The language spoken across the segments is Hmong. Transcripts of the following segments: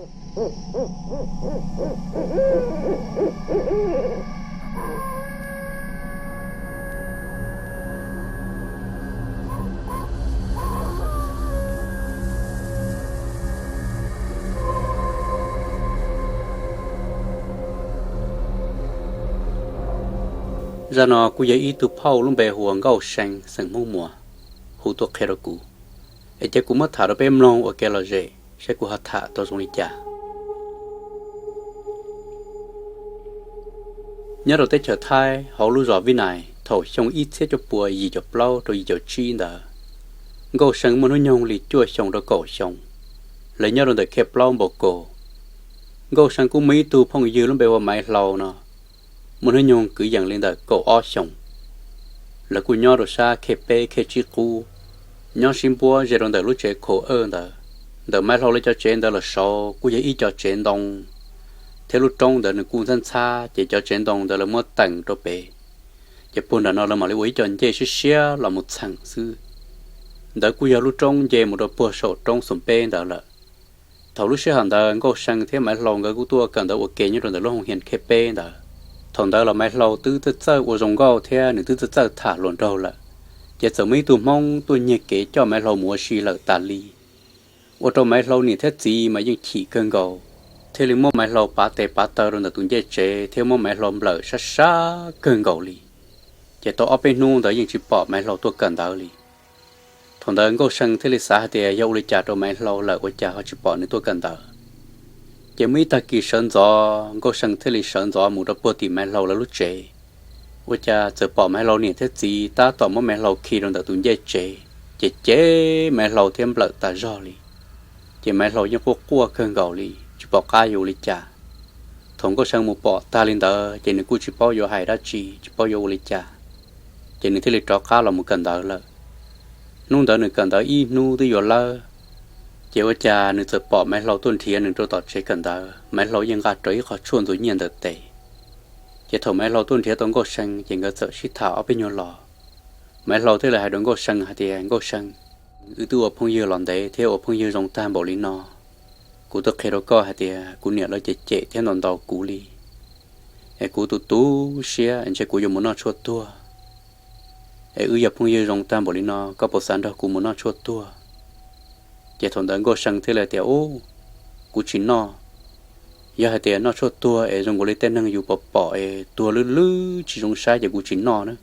Zaj no kuj yog ib tug phauj lub npe hu ua Nkauj See xeem Hmoob Muas hu tuaj qhia rau kuv, es cia kuv muab tham rau peb mloog ua kev lom zem saib kuv ho tham tau zoo li cas. Nyob rau teb chaws Thaib hauv lub zos Vib Nais thaum xyoo ib txhiab cuaj puas yim caum plaub rau yim caum tsib ntawd, Nkauj See muaj hnub nyoog li cuaj xyoo rau kaum xyoo. Lawv nyob rau ntawm khej plaub Npau Kaus. Nkauj See kuj muaj ib tug phooj ywg lub npe ua Maiv Hlau no, muaj hnub nyoog kwv yees li ntawm kaum ob xyoos. Lawv kuj nyob rau sab khej peb khej tsib qub, nyob sib npuab ze rau ntawm lub tsev khau awj ntawd. Ntawm Maiv Hlau lawv cov tsev ntawd los saud kuj yog ib co tsev ntoo, thiab lub roob ntawd nws kuj ntxhab ntxhab ces cov tsev ntoo ntawd lawv muab teem rau pem, ces puag nram no lawv mam li ua ib co ncej siab siab los mus txheem xwb. Ntawd kuj yog lub roob nce mus rau puag saum roob Xoom Peb ntawd lawm. Thaum lub sij hawm ntawd Nkauj See thiab Maiv Hlau nkawd kuj tuaj kawm ntawv ua ke nyob rau ntawm lub hoo hias khej peb ntawd. Thaum ntawd los Maiv Hlau twb txawj txawj ua zoo nkauj thiab nws twb txawj txawj tham hluas nraug lawm, ces txawm muaj ib tug Hmoob tuaj nyiag kev coj Maiv Hlau mus ua si lawm tas li. Ua rau Maiv Hlau niam thiab txiv mas yeej chim kawg nkaus, thiaj li muab Maiv Hlau pav tes pav taw rau ntawm tus ncej tsev thiab muab Maiv Hlau nplawm sab sab kawg nkaus li. Ces tau ob peb hnub ntawd yeej tsis pom Maiv Hlau tuaj kawm ntawv li. Thaum ntawd Nkauj See thiaj li xav hais tias yog ua li cas rau Maiv Hlau lawm ua cas ho tsis pom nws tuaj kawm ntawv. Ces muaj ib tag kis sawv ntxov Nkauj See thiaj li sawv ntxov mus rau puag tim Maiv Hlau lawv lub tsev. Ua cas txawm pom Maiv Hlau niam thiab txiv tab tom muab Maiv Hlau khi rau ntawm tus ncej tsev, ces cem Maiv Hlau thiab nplawm tas zog li. Ces Maiv Hlau yeej quaj quaj kawg nkaus li tsis pom qab yuav ua li cas. Thaum Nkauj See mus pom tag li ntawd ces nws kuj tsis paub yuav hais dab tsi tsis paub yuav ua li cas, ces nws thiaj li rov qab los mus kawm ntawv lawm. Hnub ntawd nws kawm ntawv ib hnub twb yuav lawb, ces ua cas nws txawm pom Maiv Hlau tuaj nrhiav nws rau tom tsev kawm ntawv. Maiv Hlau yeej nqa rawv ib qho tshuaj ntxuav nyiaj ntawm tes. Ces thaum Maiv Hlau tuaj nrhiav tau Nkauj See ces nkawd txawm sib tham ob peb nyuag los. Maiv Hlau thiaj li hais rau Nkauj See hais tias, Nkauj See, wb twb ua phooj ywg los ntev thiab ua phooj ywg zoo tag npaum li no, kuv twb qhia rau koj hais tias kuv niam lawv cem cem thiab ntaus ntaus kuv li, es kuv tu tu siab es ntshe kuv yuav mus noj tshuaj tuag. Es wb yog phooj ywg zoo tag npaum li no koj puas xav nrog kuv mus noj tshuaj tuag? Ces thaum ntawd Nkauj See thiaj li tias, Ub, kuv tsis noj. Yog hais tias noj tshuaj tuag es zoo nkaus li tej neeg yus pom pom es tuag lwj lwj tsis zoo saib ces kuv tsis noj na.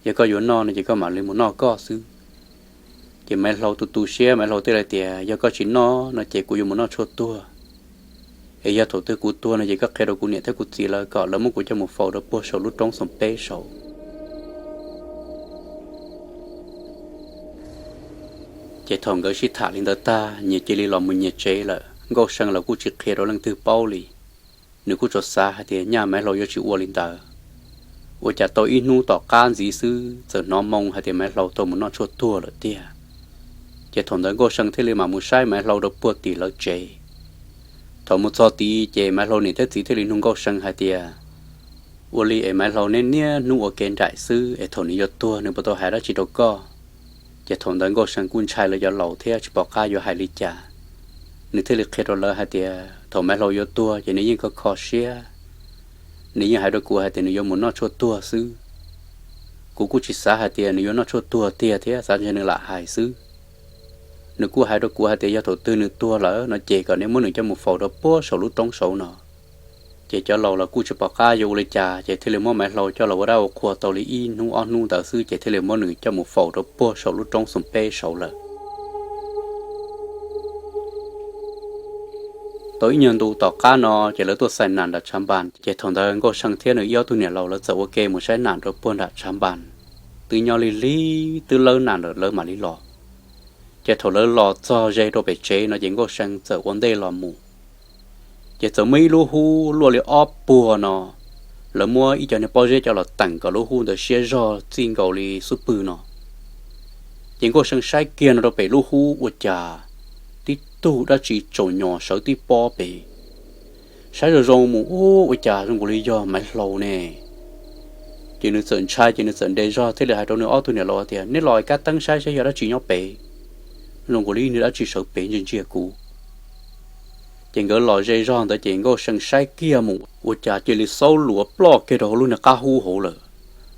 Yog koj yuav noj no ces koj mam li mus noj koj xwb. Ces Maiv Hlau tu tu siab, Maiv Hlau thiaj li tias, Yog koj tsis noj no ces kuv yuav mus noj tshuaj tuag. Es yog thaum twg kuv tuag no ces koj qhia rau kuv niam thiab kuv txiv lawv kom lawv muab kuv coj mus faus rau puag saum lub roob Xoom Peb saud. Ces thaum nkawd sib tham li ntawd tag, nyias cia li los mus nyias tsev lawm, Nkauj See los kuj tsis qhia rau leej twg paub li. Nws kuj tsuas xav hais tias nyaj Maiv Hlau yuav tsis ua li ntawd. Ua cas tau ib hnub tom qab ntxiv xwb txawm hnov moo hais tias Maiv Hlau tau mus noj tshuaj tuag lawm tiag. Ces thaum ntawd Nkauj See thiaj li mam mus saib Maiv Hlau rau puag tim lawv tsev. Thaum mus txog tid ces Maiv Hlau niam thiab txiv thiaj li nug Nkauj See hais tias, Ua li es Maiv Hlau neb niaj hnub ua kev nraim xwb es thaum nws yuav tuag nws puas tau hais dab tsi rau koj? Ces thaum ntawd Nkauj See kuj ntshai lawv cov laus thiab tsis pom qab yuav hais li cas. Nws thiaj li qhia rau lawv hais tias thaum Maiv Hlau yuav tuag ces nws yeej kho kho siab. Nws yeej hais rau kuv hais tias nws yuav mus noj tshuaj tuag xwb. Kuv kuj tsis xav hais tias nws yuav noj tshuaj tuag tiag thiab, xav ntshe nws lam hais xwb. Nws kuj hais rau kuv hais tias yog thaum twg nws tuag lawm no ces kom neb muab nws coj mus faus rau puag saum lub roob saud no. Ces cov laus los kuj tsis pom qab yuav ua li cas, ces thiaj li muab Maiv Hlau coj los ua dab ua qhua tau li ib hnub ob hnub ntawd xwb ces thiaj li muab nws coj mus faus rau puag saum lub roob Xoom Peb saud lawm. Tau ib nyuag ntu tom qab no ces lawv tuaj xais nas nram tshav npas, ces thaum ntawd Nkauj See thiab nws ib ob tug niam laus lawv txawm ua ke mus saib nas rau puag nram tshav npas. Twb nyob lig lig twb lawb nas lawm lawv mam li los. Ces thaum lawv los txog ze rau pem tsev no ces Nkauj See txawm ua ntej los mus. Ces txawm muaj ib lub hub luaj li ob puag no, lawv muab ib co niag pob zeb coj los teem kom lub hub ntawd siab zog txij nkaus li xub pwg no. Ces Nkauj See saib kiag no rau pem lub hub ua cas tib tug dab tsi tsaus nyos sawv tib pob pem. Saib zoo zoo mus ub ua cas zoo nkaus li yog Maiv Hlau ne. Ces nws txawm ntshai ces nws txawm nres zog thiaj li hais rau nws ob tug niam laus tias, Neb los kab teeb saib saib yog dab tsi nyob pem. Zoo nkaus li ib niag dab tsi sawv pem ntsia ntsia kuv. Ces nkawd los ze zog ntawd ces Nkauj See saib kiag mus ua cas cia li xaub luav ploj kiag rau hauv lub niag qab hub hauv lawm.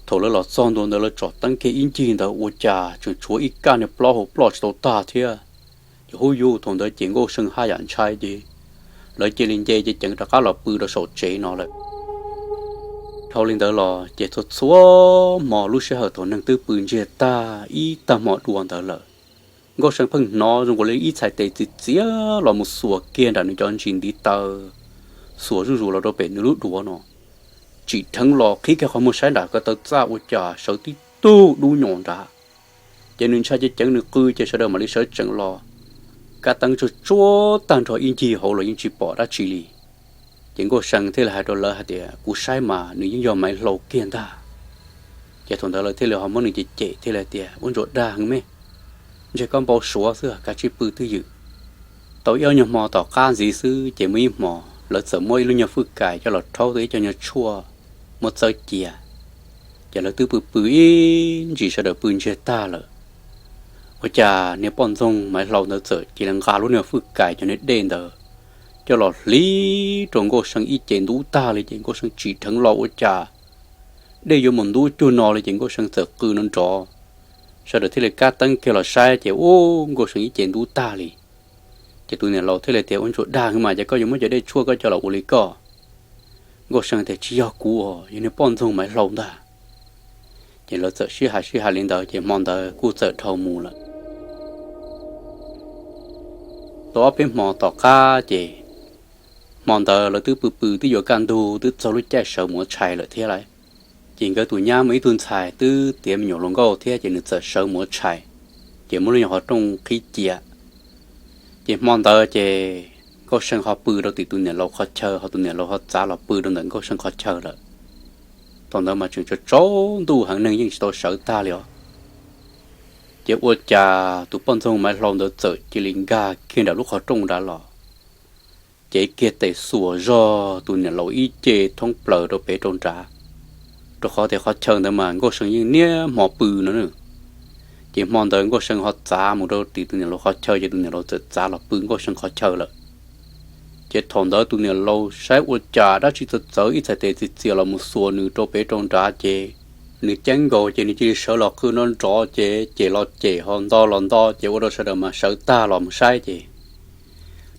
Thaum lawv los txog ntua ntawd lawv tsom teeb kiag ib ncig ntawd ua cas tseem tshuav ib kaj niag plaub hau ploj tsis tau tag thiab. Ces hub yuv thaum ntawd ces Nkauj See haj yam ntshai ces lawv cia li nce ceev ceev rov qab los pw rau saum tsev no lawm. Dhau li ntawd los ces txhua txhua hmo lub sij hawm thaum neeg twb pw ntsiag tag ib tag hmo dua ntawd lawm, Nkauj See pheej hnov zoo nkaus li ib txhais tes txias txias los mus xuas kiag nram nws cov ntsis ntiv taw, xuas zuj zus los rau pem nws lub duav no. Tsim dheev los qhib kiag qhov muag saib nram ko taw txaj ua cas sawv tib tug dub nyos nrad. Ces nws ntshai ceev ceev nws qw ces sawv daws mam li sawv tsees los. Kab teeb tsuag tsuag tag nrho ib ncig hauv los yeej tsis pom dab tsi li. Ces Nkauj See thiaj li hais rau lawv hais tias, kuv saib mas nws yeej yog Maiv Hlau kiag ntag. Ces thaum ntawd lawv thiaj li ho muab nws cem cem thiaj li tias, ua ntsuas dag heev me, ntshe koj npau suav xwb, kav tsij pw twj ywm. Tau ib ob nyuag hmo tom qab ntxiv xwb ces muaj ib hmos lawv txawm muab ib lub nyuag fwj kais coj los rhaub tau ib co nyuag tshuaj muab txawb cia. Ces lawv twb pw pw ib ntsis sawv daws pw ntsiag tag lawm, ua cas niag poj ntxoog Maiv Hlau ntawd txawm cia li nqa lub niag fwj kais cov niag dej ntawd coj los hliv rau Nkauj See ib ce ntub tag li ces Nkauj See tsim dheev los ua cas dej yuav mus ntub cuag no li ces Nkauj See txawm qw nrov nrov. Sawv daws thiaj li kab teeb kiag los saib ces ub, Nkauj See ib ce ntub tag li. Ces tus niam laus thiaj li tias, ua ntsuas dag heev mas ces koj yuav muab cov dej tshuaj koj coj los ua li koj. Nkauj See tias, tsis yog kuv, yog niag poj ntxoog Maiv Hlau ntag. Ces lawv txawm sib hais sib hais li ntawd ces hmo ntawd kuj txawm dhau mus lawm. Tau ob peb hmo tom qab ces hmo ntawd lawv twb pw pw twb yuav kaj ntug twb txog lub caij sawv mus ua tshais lawm thiab lauj. Ces nkawd tus nyab muaj ib tug ntxhais twb tiav me nyuam hluas nkauj thiab ces nws txawm sawv mus ua tshais, ces muab lub nyuag qhov rooj qhib cia. Ces hmo ntawd ces Nkauj See ho pw rau tim tus niam laus qhov chaw, ho tus niam laus ho txav los pw rau ntawm Nkauj See qhov chaw lawm. Thaum ntawd mas tseem tsaus ntuj heev neeg yeej tsis tau sawv tag li os. Ces ua cas tus poj ntxoog Maiv Hlau ntawd txawm cia li nkag kiag nram lub qhov rooj nrad los, ces kiag tes xuas zog tus niam laus ib ce thoob plaws rau pem rau nrad, rau qhov tias qhov chaw ntawd mas Nkauj See yeej niaj hmo pw no. Ces hmo ntawd Nkauj See ho txav mus rau tim tus niam laus qhov chaw ces tus niam laus txawm txav los pw Nkauj See qhov chaw lawm. Ces thaum ntawd tus niam laus saib ua cas dab tsi txawv txawv ib txhais tes txias txias los mus xuas nws rau pem rau nrad ces nws ceeb nkaus ces nws cia li sawv los qw nrov nrov ces cem los cem ho nto los nto ces ua rau sawv daws mas sawv tag los mus saib ces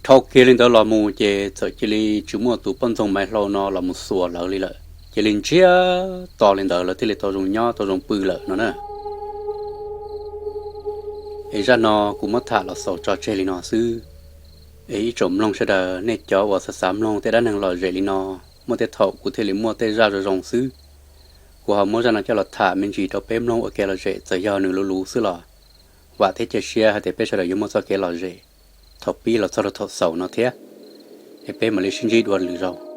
dhau kiag li ntawd los mus ces txawm cia li tsis muaj tus poj ntxoog Maiv Hlau no los mus xuas lawv li lawm. Cia li ntsiag to li ntawd lawv thiaj li tau zoo nyob tau zoo pw lawm no na. Es zaj no kuv muab tham los xaus tso tseg li no xwb. Es ib tsoom mloog sawv daws nej cov uas xav xav mloog tej dab neeg lom zem li no, muaj tej thaum kuv thiaj li muaj tej zaj zoo zoo xwb. Kuv ho muab zaj no coj los tham me ntsis rau peb mloog ua ke lom zem, txawm yog nws luv luv xwb los vam thiab cia siab hais tias peb sawv daws yuav muaj txoj kev lom zem thaum pib los txog rau thaum xaus no thiab. Es peb mam li sib ntsib dua lwm zaus.